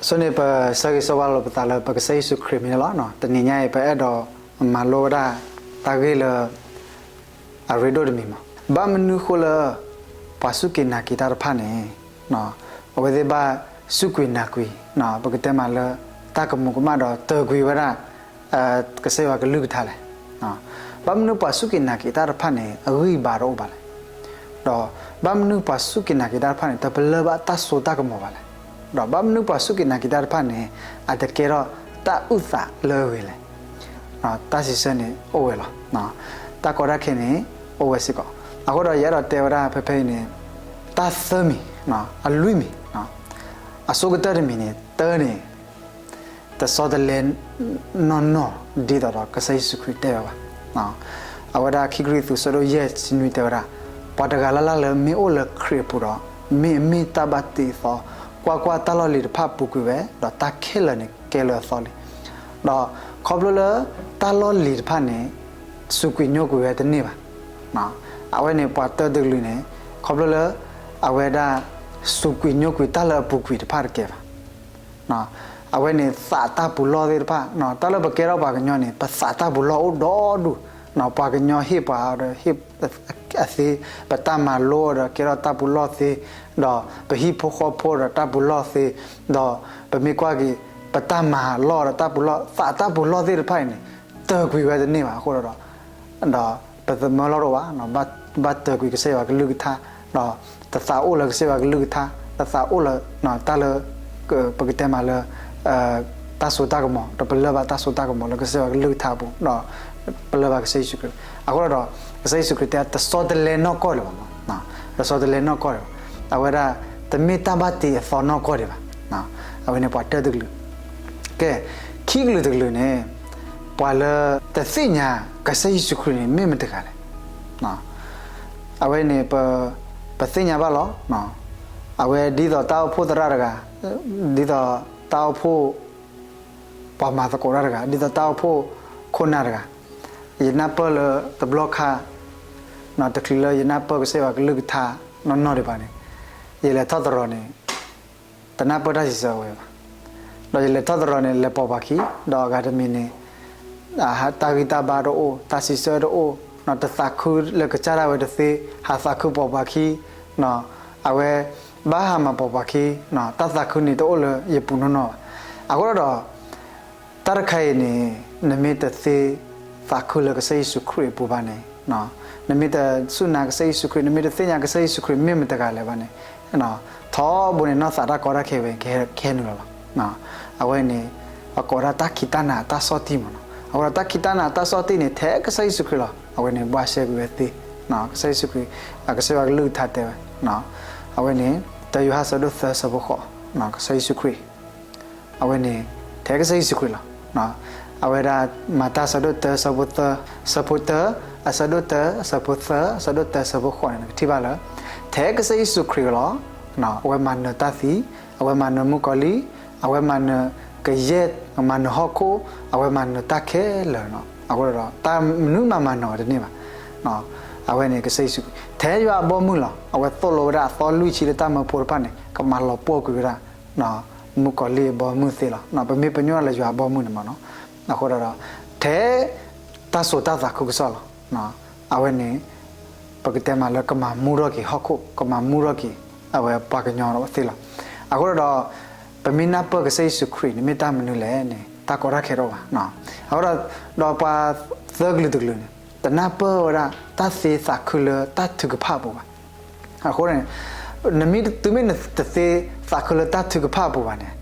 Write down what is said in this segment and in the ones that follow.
ဆိန့ၣ်ပဆၢဂ့ၤဆၢဝါလီၤပသးလၢပကစၢ်ယ့ၣ်ၡူးခရံာ်မံၤန့ၣ်လီၤ. တနံၤညါအံၤ ပအဲၣ်ဒိးမၤလိဝဲဒၣ်တၢ်ဂ့ၢ်လၢ အရ့ဒိၣ်တမံၤမး, ဘၣ်မနုၤဃိလၢ ပှၤစူၢ်က့ၤနာ်က့ၤတၢ်တဖၣ်န့ၣ် အဝဲသ့ၣ်ဘၣ်စူၢ်ကွံာ်နာ်ကွံာ် ပကတဲမးလၢ တၢ်ကမူၤကမၣ်ဒီးတၢၢ်ကွံာ်ဝဲဒၣ် ကစၢ်ယွၤကလုၢ်ကထါလဲၣ်. ဘၣ်မနုၤပှၤစူၢ်က့ၤနာ်က့ၤတၢ်တဖၣ်န့ၣ် အဂံၢ်အဘါတအိၣ်ဘၣ်လဲၣ်. ဒီးဘၣ်မနုၤပှၤစူၢ်က့ၤနာ်က့ၤတၢ်တဖၣ်န့ၣ် တပလၢၢ်ဘၣ်တၢ်စိတၢ်ကမီၤဘၣ်လဲၣ်. ဒီးဘၣ်မနုၤပှၤစူၢ်က့ၤနာ်က့ၤတၢ်တဖၣ်န့ၣ် အတကဲထီၣ်တၢ်အုၣ်သးလၢအဂ့ၤလဲၣ်. တၢ်စံးဆၢန့ၣ်အိၣ်ဝဲလီၤ. တၢ်ကီတၢ်ခဲန့ၣ် အိၣ်ဝဲစ့ၢ်ကီး. အဃိဒီးယအဲၣ်ဒိးတဲဝဲဒၣ်ဖဲဖဲအံၤန့ၣ် တၢ်သၢမံၤ, အလွံၢ်မံၤ, အဆိကတၢၢ်တမံၤန့ၣ် တၢန့ၣ် တဆီတလဲနီၢ်နီၢ် ဒ်သိးဒီးကစၢ်ယ့ၣ်ၡူးခရံာ်တဲဝဲဘၣ်. အဝဲဒၣ်ခံကရံၣ်သူး ဆၢဒိၣ်ယဲၢ် ဆံနွံ တဲဝဲဒၣ်, ပှၤတဂၤလၢ်လၢ်လၢမ့ၢ်အိၣ်လၢခရံာ်အပူၤဒီး မ့ၢ်အမ့ၢ်တၢ်ဘၣ်တ့အသီ, ကွၢ်ကွၢ်, တၢ်လီၢ်လံၤတဖၣ်ပူၤကွံာ်ဝဲ, ဒီးတၢ်ခဲလၢာ်န့ၣ်ကဲလၢအသီလံ. ဒီးခီဖျိလၢတၢ်လီၢ်လံၤတဖၣ်န့ၣ် စူးကွံာ်ညိကွံာ်ဝဲတန့ၢ်ဘၣ်. အဝဲန့ၣ်ပှၤတၢတကလုာ်န့ၣ် ခီဖျိလၢ အဝဲဒၣ် စူးကွံာ်ညိကွံာ်တၢ်လၢအပူၤကွံာ်တဖၣ်တကဲဘၣ်. အဝဲန့ၣ်သးတၢ်ပူၤလီၢ်သ့ၣ်တဖၣ်, တၢ်လၢပကဲထီၣ်ပှၤကညီန့ၣ် ပသးတၢ်ပူၤလီၢ်အိၣ်ဒီဒူၣ်, ပှၤကညီဟ့ၣ်ပှၤဒီးဟ့ၣ်အသ့, ပတၢ်မၤလိဒီးကဲထီၣ်တၢ်ပူၤလီၢ်သ့, ဒီးပဟံၣ်ဖိဃီဖိဒီးတၢ်ပူၤလီၢ်သ့, ဒီးပမ့ၢ်ကွၢ်က့ၤ ပတၢ်မၤလီၢ်ဒီးတၢ်ပူၤလီၢ်, သးတၢ်ပူၤလီၢ်သ့ၣ်တဖၣ်အံၤန့ၣ် တၢၢ်ကွံာ်ဝဲတန့ၢ်ဘၣ်အဃိဒီး ဒီးပသမၢလီၢ်တအိၣ်ဘၣ်, ဘၣ်တၢၢ်ကွံာ်ကစၢ်ယွၤကလုၢ်ကထါ, ဒီးတသးအိၣ်လၢကစၢ်ယွၤကလုၢ်ကထါ, တသးအိၣ်လၢ တၢ်လၢ ပကတဲမးလၢ တၢ်စိတၢ်ကမီၤ, တပလၢၢ်ဘၣ်တၢ်စိတၢ်ကမီၤလၢကစၢ်ယွၤကလုၢ်ကထါအပူၤ, ဒီးပလၢၢ်ဘၣ်ကစၢ်ယ့ၣ်ၡူးခရံာ်. အဃိဒီး ကစၢ်ယ့ၣ်ၡူးခရံာ်တဲ တဆီတလဲနီၢ်ကီၢ်ဒံးဘၣ်, တဆီတလဲနီၢ်ကီၢ်ဒံးဘၣ်, အဝဲဒၣ် တမ့ၢ်တၢ်ဘၣ်တ့အသီနီၢ်ကီၢ်ဒံးဘၣ်. အဝဲန့ၣ်ပှၤတၢတကလုာ်, ကဲ, ခံကလုာ်တကလုာ်န့ၣ် ပှၤလၢတသ့ၣ်ညါကစၢ်ယ့ၣ်ၡူးခရံာ်န့ၣ် မ့ၢ်မတဂၤလဲၣ်. အဝဲန့ၣ် ပသ့ၣ်ညါဘၣ်လီၤ. အဝဲဒ်သိးတၢ်အိၣ်ဖှိၣ်သရၣ်တဂၤ, ဒ်သိးတၢ်အိၣ်ဖှိၣ် ပှၤမၤသကိးတၢ်တဂၤ, ဒ်သိးတၢ်အိၣ်ဖှိၣ်ခိၣ်နၢ်တဂၤ, ယနၢ်ပၢၢ်လၢတဘျီခါ တချုးလၢယနၢ်ပၢၢ်ကစၢ်ယွၤကလုၢ်ကထါနီၢ်နီၢ်ဒံးဘၣ်န့ၣ်, ယလဲၤထီၣ်သရိာ်န့ၣ် တနၢ်ပၢၢ်တၢ်စံးဆၢဝဲဘၣ်. ဒီးယလဲၤထီၣ်သရိာ်န့ၣ် လဲၤပိာ်ပှၤခံ, ဒီးအဂၤတမံၤန့ၣ် တၢ်ဂံၢ်တၢ်ဘါတအိၣ်, တၢ်စံးဆၢတအိၣ်, တသးခုလၢကစၢ်ဒၣ်ဝဲတသ့, ဟးသးခုပိာ်ပှၤခံ, အဝဲဘၣ်ဟးမၤပိာ်ပှၤခံ, တၢ်သးခုန့ၣ်တအိၣ်လၢယပူၤနီၢ်နီၢ်ဘၣ်. အဃိဒီး တၢ်တခါအံၤန့ၣ် နမ့ၢ်တသ့သးခုလၢကစၢ်ယ့ၣ်ၡူးခရံာ်အပူၤဘၣ်န့ၣ်, နမ့ၢ်တစူၢ်နာ်ကစၢ်ယ့ၣ်ၡူးခရံာ်, နမ့ၢ်တသ့ၣ်ညါကစၢ်ယ့ၣ်ၡူးခရံာ်မ့ၢ်မတဂၤလဲၣ်ဘၣ်န့ၣ်, ထီဘိန့ၣ် နီၢ်သးတၢ်ကီတၢ်ခဲဝဲကဟဲနုာ်လီၤလီၤ. အဝဲန့ၣ် အကိးဒၣ်တၢ်ခံးတၢ်နၤအတၢ်ဆီၣ်တံၢ်မးနီၤ. အဃိဒီးတၢ်ခံးတၢ်နၤအတၢ်ဆီၣ်တံၢ်န့ၣ် ထဲကစၢ်ယ့ၣ်ၡူးခရံာ်လီၤ. အဝဲန့ၣ် ဘှါရှဲကွံာ်ဝဲသ့, ကစၢ်ယ့ၣ်ၡူးခရံာ် ကစၢ်ယွၤကလုၢ်ကထါတဲဝဲ, အဝဲန့ၣ် တၢယိၤဟၣ်ဆၢဒိၣ်သၢဆၢဖိဃိး, ကစၢ်ယ့ၣ်ၡူးခရံာ် အဝဲန့ၣ် ထဲကစၢ်ယ့ၣ်ၡူးခရံာ်လီၤ. အဝဲဒၣ် မၤတၢ်ဆၢဒိၣ်တၢ ဆၢဖိသၢ, ဆၢဖိတၢ, အဆၢဒိၣ်တၢ အဆၢဖိသၢ, အဆၢဒိၣ်တၢ ဆၢဖိဃိးန့ၣ် နကထံၣ်ဘၣ်လၢ ထဲကစၢ်ယ့ၣ်ၡူးခရံာ်လီၤ. အဝဲမၤနၢၤတၢ်သံ, အဝဲမၤနၢၤမုၣ်ကီၤလံၢ်, အဝဲမၤနၢၤကယဲၢ်, မၤနၢၤဟီၣ်ခိၣ်, အဝဲမၤနၢၤတၢ်ခဲလၢာ်, အဃိဒီး တၢ်မနုၤမးမၤနၢၤအီၤတန့ၢ်ဘၣ်. အဝဲန့ၣ်ကစၢ်ယ့ၣ်ၡူးခရံာ် ထဲယွၤအဘီအမုၢ်လီၤ. အဝဲသိၣ်လိဝဲဒၣ်အသီလွံၢ်ဆံလၢတၢ်မၢဖိတဖၣ်န့ၣ် ကမၤလီၤပှီၢ်ကွံာ်ဝဲဒၣ် မုၣ်ကီၤလံၢ်အဘီအမုၢ်သ့လီၤ. ပမ့ၢ်ပညိၣ်လၢယွၤအဘီအမုၢ်န့ၣ်မးနီၤ. အဃိဒီး ထဲ တၢ်စိၤတၢ်သးခုကစီၣ်လီၤ. အဝဲန့ၣ် ပကတဲမးလၢကမၤမူထီၣ်က့ၤဟီၣ်ခိၣ်, ကမၤမူထီၣ်က့ၤ အဝဲပှၤကညီသ့လီၤ. အဃိဒီး ပမ့ၢ်နၢ်ပၢၢ်ကစၢ်ယ့ၣ်ၡူးခရံာ်န့ၣ် မ့ၢ်တၢ်မနုၤလဲၣ်န့ၣ် တၢ်ကီတၢ်ခဲတအိၣ်ဘၣ်. အဃိဒီး ဒီးပှၤသၢကလုာ်တကလုာ်န့ၣ် တနၢ်ပၢၢ်ဝဲဒၣ် တၢ်သ့သးခုလၢတၢ်ထုကဖၣ်အပူၤဘၣ်. အဃိန့ၣ် နမ့ၢ် တုၤမ့ၢ်နတသ့သးခုလၢတၢ်ထုကဖၣ်အပူၤဘၣ်န့ၣ်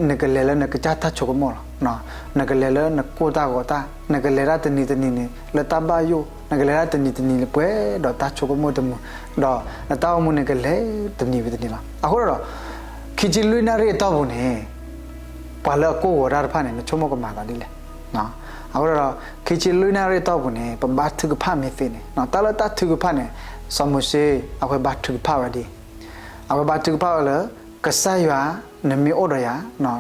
နကလဲၤလၢနကစၢ်တၢ်ဆိကမိၣ်လီၤ. နကလဲၤလၢနကိၢ်တၢ်ဂီၤတၢ်, နကလဲၤတၢ်တနံၤတနံၤန့ၣ် လၢတၢ်ဘၣ်ယိၣ်, နကလဲၤတၢ်တနံၤတနံၤန့ၣ် ပှဲၤဒီးတၢ်ဆိကမိၣ်တမုာ်, ဒီးနတၢ်အိၣ်မူန့ၣ်ကလဲၤတနံၤဝံၤတနံၤလီၤ. အဃိဒီး ခံဆံလွံၢ်နၣ်ရံၣ်အတီၢ်ပူၤန့ၣ် ပှၤလၢအကိၢ်ဂီၤတၢ်တဖၣ်န့ၣ် နဆိကမိၣ်ကမၤသးဒ်လဲၣ်. အဃိဒီး ခံဆံလွံၢ်နၣ်ရံၣ်အတီၢ်ပူၤန့ၣ် ပဘါထုကဖၣ်မ့ၢ်သ့န့ၣ် တၢ်လၢတၢ်ထုကဖၣ်န့ၣ် စီၤမိၤၡ့ အဝဲဘါထုကဖၣ်ဝဲဒ်အံၤ, အဝဲဘါထုကဖၣ်ဝဲလၢ ကစၢ်ယွၤ နမ့ၢ်အိၣ်ဒီးယၤ,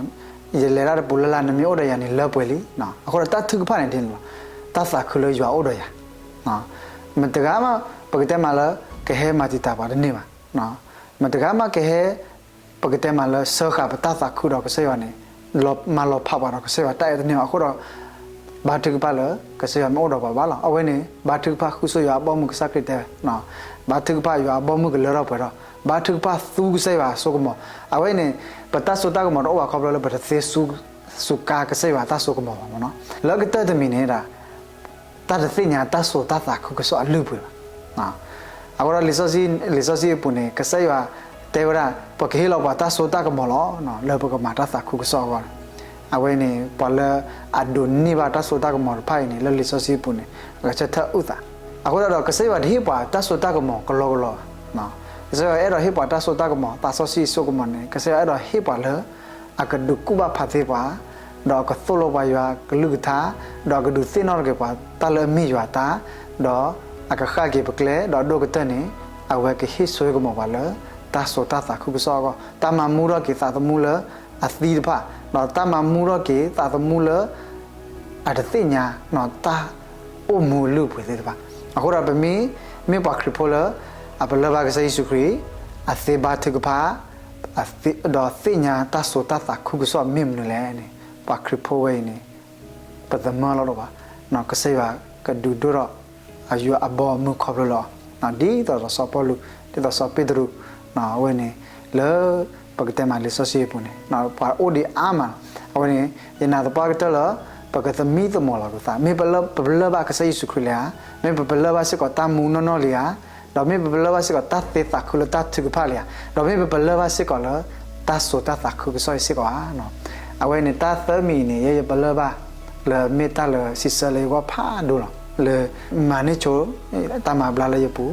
ယလဲၤတၢ်တပူၤလၢ်လၢ် နမ့ၢ်အိၣ်ဒီးယၤန့ၣ် လၢပှဲၤလံ. အဃိဒီးတၢ်ထုကဖၣ်န့ၣ်ဒ်န့ၣ်လီၤ. တၢ်သးခုလၢယွၤအိၣ်ဒီးယၤ, မတၤတဂၤမး ပကတဲမးလၢ ကဟဲမၤတံာ်တာ်ပှၤတန့ၢ်ဘၣ်. မတၤတဂၤမးကဟဲ ပကတဲမးလၢစၢဃာ်ပတၢ်သးခုဒီးကစၢ်ယွၤန့ၣ်, မၤလီၤဖးပှၤဒီးကစၢ်ယွၤတၢ်အဲၣ်တန့ၢ်ဘၣ်. အဃိဒီး ဘါထုကဖၣ်လၢကစၢ်ယွၤမ့ၢ်အိၣ်ဒီးပှၤဘၣ်လီၤ. အဝဲန့ၣ် ဘါထုကဖၣ်ဃုဆိယွၤအဘီအမုၢ်ကစၢ်ခရံာ်တဲ, ဘါထုကဖၣ်ယွၤအဘီအမုၢ်ကလၢထီၣ်ပှဲၤထီၣ်, ဘါထုကဖၣ်သူကစၢ်ယွၤအစိကမီၤ. အဝဲန့ၣ် ပတၢ်စိတၢ်ကမီၤတအိၣ်ဘၣ်ခီဖျိလၢပတသ့စူး, စူးကါကစၢ်ယွၤတၢ်စိကမီၤဘၣ်မ့ၢ်နီၤ. လၢကတၢၢ်တမံၤန့ၣ်ဒၣ် တၢ်တသ့ၣ်ညါတၢ်စိတၢ်သးခုကစီၣ်အလုၢ်အပှ့ၤဘၣ်. အဃိဒီး လံာ်စီဆှံအပူၤန့ၣ် ကစၢ်ယွၤတဲဝဲဒၣ် ပကဟ့ၣ်လီၤပှၤတၢ်စိတၢ်ကမီၤလီၤ လၢပကမၤတၢ်သးခုကစီၣ်အဂီၢ်န့ၣ်. အဝဲန့ၣ် ပှၤလၢအဒိးန့ၢ်ဘၣ်တၢ်စိတၢ်ကမီၤတဖၣ်အံၤန့ၣ် လၢလံာ်စီဆှံအပူၤန့ၣ် အကဆၢထၢၣ်အုၣ်သး. အဃိဒီး ကစၢ်ယွၤတဟ့ၣ်ပှၤတၢ်စိတၢ်ကမီၤကလီကလီဘၣ်. ကစၢ်ယွၤအဲၣ်ဒိးဟ့ၣ်ပှၤတၢ်စိတၢ်ကမီၤ, သးစီဆှံအစိကမီၤန့ၣ် ကစၢ်ယွၤအဲၣ်ဒိးဟ့ၣ်ပှၤလၢ အကဒုးကူၣ်ဘၣ်ဖးသ့ပှၤ, ဒီးအကသိၣ်လိပှၤယွၤကလုၢ်ကထါ, ဒီးအကဒုးသ့ၣ်နီၣ်ထီၣ်က့ၤပှၤတၢ်လၢအမ့ၢ်ယွၤတၢ်, ဒီးအကဃၣ်က့ၤပကျဲ, ဒီးအဒိၣ်ကတၢၢ်န့ၣ် အဝဲကဟ့ၣ်ဆိကမီၤပှၤလၢ တၢ်စိတၢ်သးခုကစီၣ်အဂီၢ်, တၢ်မၤမူထီၣ်က့ၤသးသမူလၢအသံတဖၣ်, ဒီးတၢ်မၤမူထီၣ်က့ၤသးသမူလၢ အတသ့ၣ်ညါ တၢ်အိၣ်မူအလုၢ်အပှ့ၤသ့ၣ်တဖၣ်. အဃိဒီးပမ့ၢ်, မ့ၢ်ပှၤခရံာ်ဖိလၢ အပလၢၢ်ဘၣ်ကစၢ်ယ့ၣ်ၡူးခရံာ်, အသ့ဘါထုကဖၣ်, ဒီးသ့ၣ်ညါတၢ်စိတၢ်သးခုကစီၣ်မ့ၢ်မနုၤလဲၣ်န့ၣ်, ပှၤခရံာ်ဖိဝဲအံၤန့ၣ် ပသမၢလီၤဒိၣ်ဘၣ်. ကစၢ်ယွၤကဒုးဒိၣ်ထီၣ် အယွၤအဘီအမုၢ်ခီဖျိလၢအီၤ, ဒ်သိးဒီးစီၤပီလူး, ဒ်သိးစီၤပ့းတရူး, အဝဲန့ၣ် လၢပကတဲမးလံာ်စီဆှံအပူၤန့ၣ် ပှၤအိၣ်ဒံးအါမး. အဝဲန့ၣ် ယနာ်သပှၢ်ကတၢၢ်လၢ ပကသမံသမိးလီၤပသး, မ့ၢ်ပပလၢၢ်ဘၣ်ကစၢ်ယ့ၣ်ၡူးခရံာ်လံဧါ, မ့ၢ်ပပလၢၢ်ဘၣ်စ့ၢ်ကီးတၢ်မူနီၢ်နီၢ်လံဧါ, ဒီးမ့ၢ်ပပလၢၢ်ဘၣ်စ့ၢ်ကီးတၢ်သ့သးခုလၢတၢ်ထုကဖၣ်လံဧါ, ဒီးမ့ၢ်ပပလၢၢ်ဘၣ်စ့ၢ်ကီးလၢ တၢ်စိတၢ်သးခုကစီၣ်အံၤစ့ၢ်ကီးဧါ. အဝဲန့ၣ်တၢ်သၢမံၤအံၤန့ၣ် ယဲယပလၢၢ်ဘၣ် လၢမ့ၢ်တၢ်လၢစံးဆၢလၢယဂီၢ်ဖးဒိၣ်လီၤ. လၢမၤန့ၢ်ဆိ တၢ်မၤဘျါလၢယပူ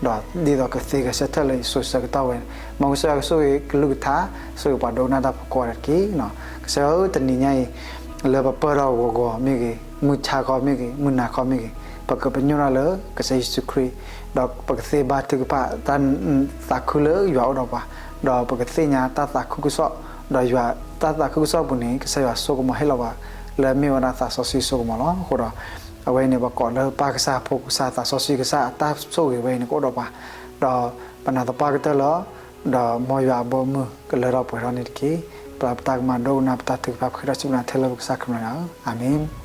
ၤ, ဒီးဒ်သိးကသ့ကဆၢထၢၣ်လၢယစိၤဆၢကတီၢ်ဝဲန့ၣ်, မ်ကစၢ်ယွၤကဆိၣ်ဂ့ၤကလုၢ်ကထါ, ဆိၣ်ဂ့ၤပှၤဒိကနၣ်တၢ်ဖိကိးဂၤဒဲးတက့ၢ်. ကစၢ်ယွၤဧၢ တနံၤညါအံၤ လၢပပၢၢ်ထီၣ်ဂီၤဂီၤမ့ၢ်ဂ့ၤ, မုၢ်ဆါခီမ့ၢ်ဂ့ၤ, မုၢ်နၤခီမ့ၢ်ဂ့ၤ, ပကပညိၣ်တၢ်လၢကစၢ်ယ့ၣ်ၡူးခရံာ်, ဒီးပကသ့ဘါထုကဖၣ်တၢ်သးခုလၢယွၤအိၣ်ဒီးပှၤ, ဒီးပကသ့ၣ်ညါတၢ်သးခုကစီၣ်, ဒီးယွၤတၢ်သးခုကစီၣ်အပူၤန့ၣ် ကစၢ်ယွၤစိကမီၤဟ့ၣ်လီၤပှၤ လၢမ့ၢ်ဝဲဒၣ်သးစီဆှံစိကမီၤလီၤ. အဃိဒီး အဝဲန့ၣ် ပကိးလၢပၢ်ကစၢ် ဖိကစၢ် သးစီဆှံကစၢ် အတၢ်ဆိၣ်ဂ့ၤဝဲအံၤန့ၣ် ကအိၣ်ဒီးပှၤ, ဒီးပနာ်သပှၢ်ကတၢၢ်လၢ ဒီးမ်ယွၤအဘီအမုၢ်ကလၢထီၣ်ပှဲၤထီၣ်န့ၣ်တက့ၢ်. ပတၢ်ကမၣ်ဒိကနၣ် ပတၢ်ထုကဖၣ် ပဃ့ထီၣ်စံးဘျုးနၤထဲလၢပကစၢ်ခရံာ်အမံၤလီၤ. အၤမ့ၣ်.